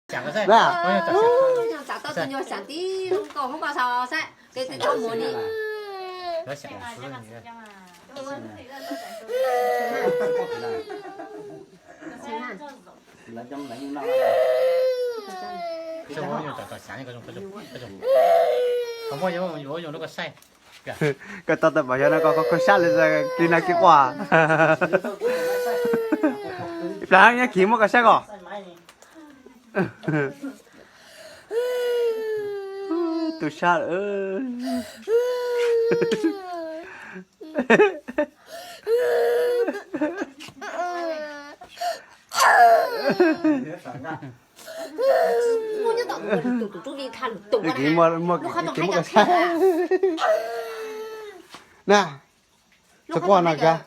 Xav tau tus nyuag xav tib zoo nkaus hoob ko sav saib, tej tej txhob mus li. Koj tau tawm pom xyov no koj kho sab li kis na kis quas. Ib plag nyob kis muab koj saib koj. Tu sab lawm. Kis muab koj saib. Na, txog koj no kiag.